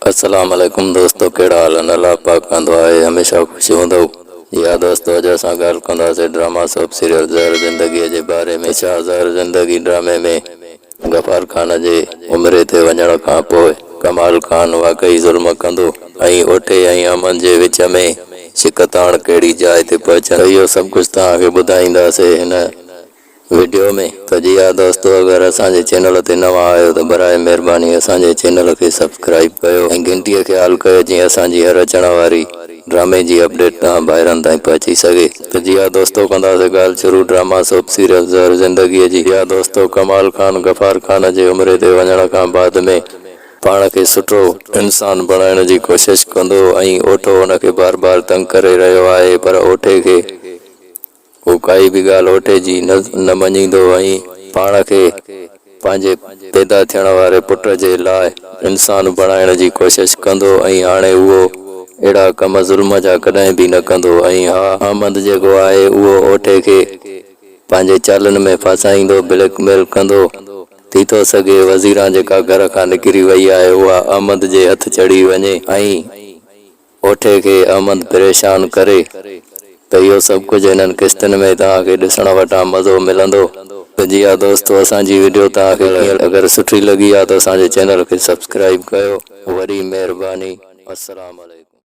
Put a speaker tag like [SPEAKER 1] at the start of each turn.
[SPEAKER 1] السلام عليڪم دوستو ڪهڙا حال آهن الله پاڪ ڪندو آهي هميشه خوش هوندؤ جي ها دوستو اڄ اسان ڳالهه ڪنداسين ڊراما سوپ سيريل زهر زندگي جي باري ۾ ڇا زهر زندگي ڊرامي ۾ غفار خان جي عمري تي وڃڻ کان پوء ڪمال خان واقعي ظلم ڪندو ۽ اوٺي ۽ امن جي وچ ۾ ڇڪتاڻ ڪهڙي جاء تي پهچندي اهو سڀ ڪجهه توهان کي ٻڌائينداسين هن وڊيو ۾ ته جي ها دوستو اگر اسان جي چينل تي نوان آهيو ته برائي مهرباني اسان جي چينل کي سبسڪرائيب ڪيو ۽ گهنٽي کي آل ڪيو جيئن اسان جي هر اچڻ واري ڊرامي جي اپڊيٽ توهان ڀائرن تائين پهچي سگهي ته جي ها دوستو ڪنداسين ڳالهه شروع ڊراما سوپ سيريل زهر زندگي جي جي ها دوستو ڪمال خان غفار خان جي عمري تي وڃڻ کان بعد ۾ پاڻ کي سٺو انسان بڻائڻ جي ڪوشش ڪندو ۽ اوٺو ان کي بار بار تنگ ڪري رهيو آهي پر اوٺي کي هو ڪائي به ڳالهه اوٺي جي نه مڃيندو ۽ پاڻ کي پنهنجي پيدا ٿيڻ واري پٽ جي لاء انسان بڻائڻ جي ڪوشش ڪندو ۽ هاڻي اهو اهڙا ڪم ظلم جا ڪڏهن به نه ڪندو ۽ ها احمد جيڪو آهي اهو اوٺي کي پنهنجي چالن ۾ ڦاسائيندو بليڪ ميل ڪندو ٿي ٿو سگهي وزيران جيڪا گهر کان نڪري وئي آهي اها احمد جي هٿ چڙهي وڃي ۽ اوٺي کي احمد پريشان ڪري ته اهو سڀ ڪجهه هنن قسطن ۾ توهان کي ڏسڻ وٽان مزو ملندو ته جي ها دوستو اسان جي وڊيو توهان کي ڪيئن اگر سٺي لڳي آ ته اسان جي چينل کي سبسڪرائيب ڪيو وڏي مهرباني السلام عليڪم.